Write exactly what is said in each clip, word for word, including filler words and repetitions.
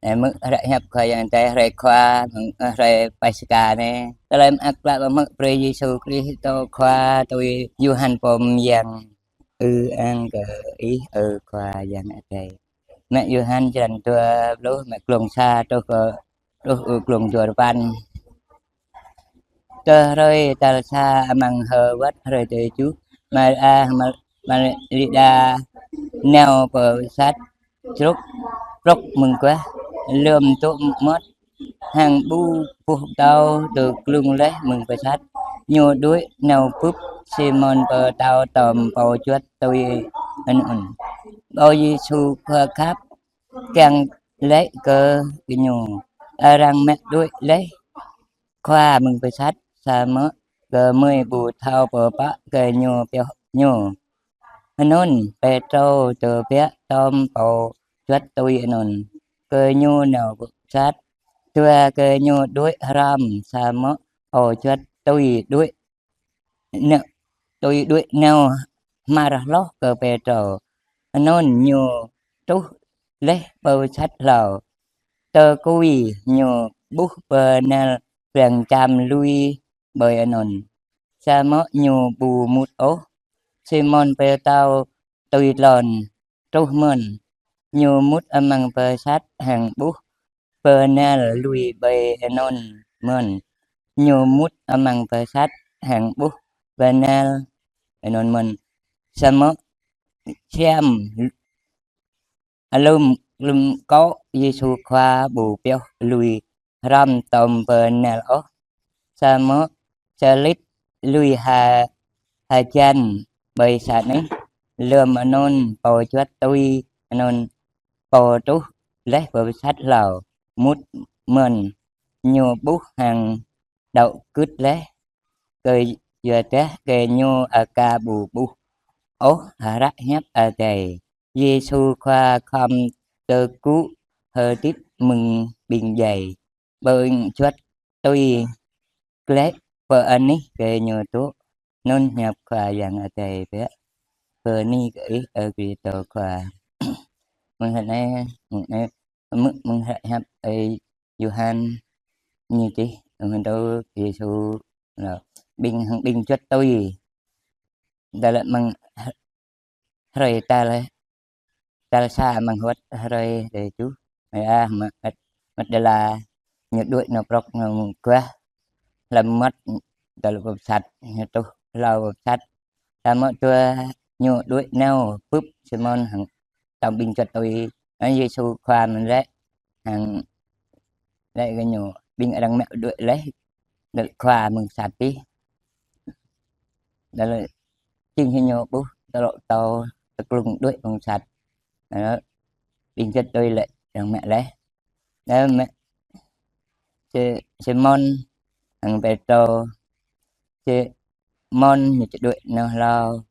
Ơ, mơ̆ng hră hiăp Khua Yang Adai, hrơi Khua, mơ̆ng, ơ, hrơi Paskha anai. Tơlơi mơak klă mơ̆ng prơi Yêsu Krist Khua tui Yôhan Pô Mơyang. Ư-ang kơ Ih, ơ Khua Yang Adai. Mă Yôhan črăn dua pluh, mă glông sa truh kơ, truh, ơ, glông dua rơpăn. Tơ hrơi tal sa amăng hơ wơ̆t hrơi tơjuh, Maria, Ma-, Malida nao pơ sat čruk, prŏk mơ̆ng guah, lơ̆m tŭ mơmŏt, hăng ƀu boh pơtâo tơglŭng laih mơ̆ng pơsat. Ñu đuaĭ nao bưp Simôn Pơtâo tơm pô juăt tui anŭn. Pô Yêsu Khua khăp kiăng laĭ kơ gơñu: Arăng mă đuaĭ laih Khua mơ̆ng pơsat, samơ̆ gơmơi ƀu thâo pơpă kơ Ñu pioh Ñu. Anŭn Pêtrô tơbiă tơm pô juăt tui anŭn. Gơñu nao pơ sat, dua gơñu đuaĭ hrŏm, samơ̆ pô juăt tui đuaĭ nao, tui đuaĭ nao hmar hloh kơ Pêtrô. Anŭn ñu truh laih pơ sat hlâo. Tơkui ñu ƀuh bơnal ƀlăng čăm lui ƀơi anŭn, samơ̆ ñu ƀu mŭt ôh. Simôn Pêtrô tui tlôn truh mơ̆n. Ñu mŭt amăng pơsat hăng ƀuh bơnal lui ƀơi anŭn mơ̆n. Ñu mŭt amăng pơsat hăng ƀuh bơnal anŭn mơ̆n. Samơ̆ siam alum, lŭm kŏ Yêsu Khua ƀu pioh lui hrŏm tơm bơnal ôh. Samơ̆ čơlit lui ha, hơjăn ƀơi sat anih. Lơ̆m anŭn pô juăt tui anŭn pô truh laih pơ sat hlâo mŭt mơ̆n. Ñu ƀuh hăng đaŏ gưt laih, kơ yua dah gơñu aka ƀu ƀuh ôh hră hiăp Adai. Yêsu Khua khŏm tơgŭ hơdip mơ̆ng ƀing djai. Ƀing juăt tui glaĭ pơ anih gơñu dŏ. Anŭn hiăp Khua Yang Adai biă. Bơni kơ Ih, ơ Krist Khua. Mơ̆ng hră anai, mơ̆ng anai, mơ̆ng, mơ̆ng hră hiăp ơi Yôhan ñu čih, mơ̆ng hră Yêsu, lơ, ƀing, hăng ƀing juăt tui. Tơlơi mơ̆ng hrơi tal, tal sa amăng hơwơ̆t hrơi tơjuh. Maria, Mă-, Măt-, Magdala, ñu đuaĭ nao prŏk nao mơ̆ng guah. Lơ̆m mơmŏt, tơl pơsat, ñu truh hlâo pơsat. Samơ̆ dua ñu đuaĭ nao bưp Simôn hăng tơm ƀing juăt tui. Anŭn Yêsu Khua mơ̆n laĭ hăng laĭ kơ ñu: Ƀing arăng mă đuaĭ laih đơ̆ Khua mơ̆ng pơsat tih. Đơ̆ lĕ jing hĭ ñu ƀuh tơlŏ pơtâo tơglŭng đuaĭ mơ̆ng pơsat. Đơ̆ ƀing juăt tui lĕ arăng mă laih. Đơ̆ mă Si-, Simôn hăng Pêtrô, Simôn ñu či đuaĭ nao hlâo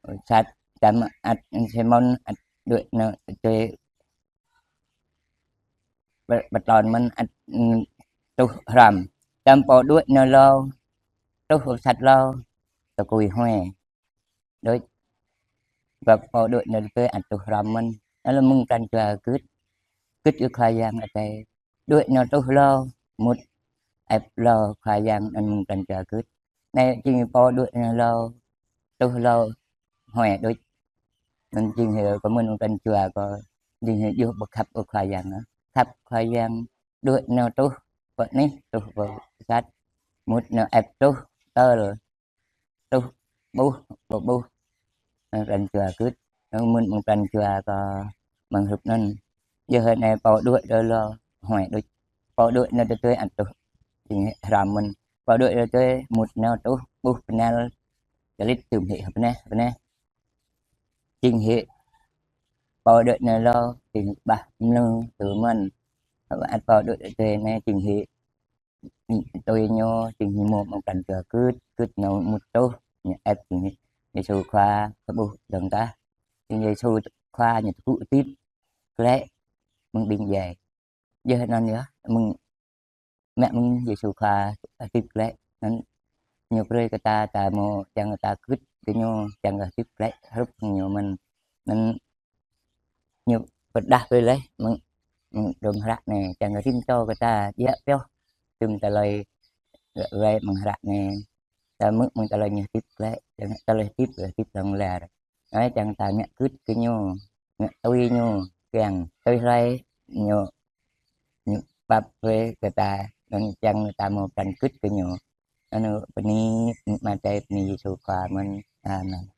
pơsat, samơ̆ ăt Simôn ăt đuaĭ nao tui pơ-, pơtlôn mơ̆n ăt, mm, truh hrŏm. Samơ̆ pô đuaĭ nao hlâo, truh pơ sat hlâo, tơkui huai. Đôč, gơ̆ pô đuaĭ nao tơpĕ ăt truh hrŏm mơ̆n. Anŭn lĕ mơ̆ng pran jua gưt, gưt kơ Khua Yang Adai. Đuaĭ nao truh hlâo, mŭt ĕp hlâo Khua Yang, anŭn mơ̆ng pran jua gưt. Anai jing pô đuaĭ nao hlâo, truh hlâo, huai đôč. Anŭn jing hĭ kơ mơ̆n mơ̆ng pran jua kơ, jing hĭ djơ̆ ƀu khăp kơ Khua Yang ôh. Khăp Khua Yang, đuaĭ nao truh pơ anih, truh pơ sat, mŭt nao ĕp truh tơl, truh ƀuh, ƀu ƀuh, mơ̆ng pran jua gưt, mơ̆ng mơ̆n mơ̆ng pran jua kơ mơ̆ng hrup anŭn. Yua hơnai pô đuaĭ nao hlâo, huai đôč. Pô đuaĭ nao tơdơi ăt truh, jing hrŏm mơ̆n. Pô đuaĭ nao tơdơi mŭt nao truh, ƀuh bơnal čơlit tŭm hĭ hơpneh, hơpneh. Jing hĭ pô đuaĭ nao hlâo, jing hĭ ƀah mlư tŭ mơ̆n. Ăt pô đuaĭ tơdơi anai jing hĭ tui ñu, jing hĭ mơ̆ng pran jua gưt, gưt nao mŭt truh, ñu ĕp jing hĭ Yêsu Khua kơ ƀuh dơ̆ng tah. Jing Yêsu Khua ñu tơgŭ hơdip glaĭ mơ̆ng ƀing djai. Yua anŭn yơh, mơ̆ng, mă mơ̆ng Yêsu Khua hơdip glaĭ. Anŭn ñu brơi kơ ta, ta mơ̆ čang ta gưt kơ ñu, čang kơ hơdip glaĭ hrup ñu mơ̆n. Anŭn ñu pơrơđah brơi laih mơ̆ng ƀing hră anai, čang rĭm čô kơ ta djă pioh, tŭm tơlơi gơ̆ wai ƀing hră anai. Ta hmư̆ ƀing tơlơi ñu hơdip glaĭ, čang tơlơi hơdip, hơdip hlŏng lar. Anai čang ta ngă gưt kơ ñu, ngă tui ñu, kiăng tui hlơi ñu, ñu pap brơi kơ ta, anŭn čang ta hmâo pran gưt kơ ñu. Anŭn bơni, bơni Ama Adai, bơni Yêsu Khua mơ̆n. Amen.